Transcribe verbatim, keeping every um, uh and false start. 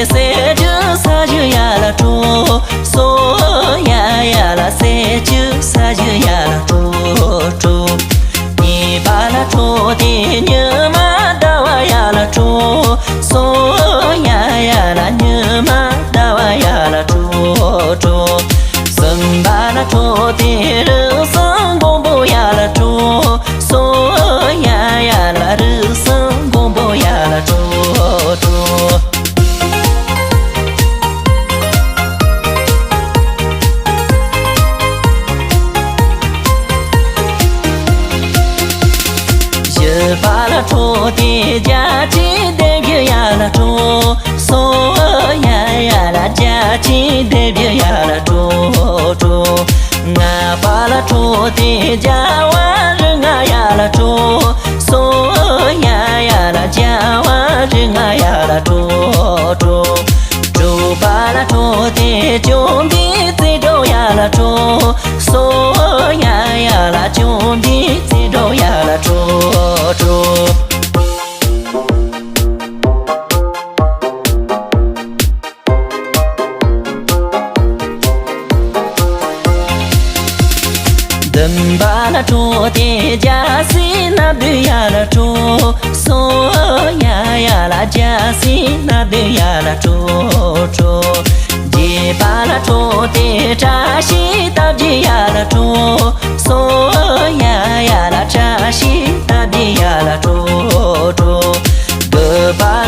སེ་ཇུ་ས་ཇུ་ཡ་ལ་ཀྲོ། སོ་ཡ་ཡ་ལ་སེ་ཇུ་ས་ཇུ་ཡ་ལ་ཀྲོ་ཀྲོ། ཉི་པ་ལ་ཀྲོ་ཏེ་ཉི་མ་ཟླ་བ་ཡ་ལ་ཀྲོ། སོ་ཡ་ཡ་ལ་ཉི་མ་ཟླ་བ་ཡ་ལ་ཀྲོ་ཀྲོ། གསུམ་པ་ལ་ཀྲོ་ཏེ་རི་སང་མགོན་པོ་ཡ་ལ་ཀྲོ། སོ་ཡ་ཡ་ལ་རི་སང་མགོན་པོ་ཡ་ལ་ཀྲོ་ཀྲོ། བཞི་པ་ལ་ཀྲོ་ཏེ་རྒྱལ་ཆེན་སྡེ་བཞི་ཡ་ལ་ཀྲོ། སོ་ཡ་ཡ་ལ་རྒྱལ་ཆེན་སྡེ་བཞི་ཡ་ལ་ཀྲོ་ཀྲོ། ལྔ་པ་ལ་ཀྲོ་ཏེ་རྒྱལ་བ་རིགས་ལྔ་ཡ་ལ་ཀྲོ། སོ་ཡ་ཡ་ལ་རྒྱལ་བ་རིགས་ལྔ་ཡ་ལ་ཀྲོ་ཀྲོ། དྲུག་པ་ལ་ཀྲོ་ཏེ་བཅོམ་ལྡན་རྩེ་སྒྲོམ་ཡ་ལ་ཀྲོ། སོ་ཡ་ཡ་ལ་བཅོམ་ལྡན་རྩེ་སྒྲོམ་ཡ་ལ་ཀྲོ་ཀྲོ། བདུན་པ་ལ་ཀྲོ་ཏེ་རྒྱལ་སྲས་སྣ་བདུན་ཡ་ལ་ཀྲོ། སོ་ཡ་ཡ་ལ་རྒྱལ་སྲས་སྣ་བདུན་ཡ་ལ་ཀྲོ་ཀྲོ། བརྒྱད་པ་ལ་ཀྲོ་ཏེ་བཀྲ་ཤིས་རྟ་བརྒྱད་ཡ་ལ་ཀྲོ། སོ་ཡ་ཡ་ལ་བཀྲ་ཤིས་རྟ་བརྒྱད་ཡ་ལ་ཀྲོ་ཀྲོ། དགུ་པ་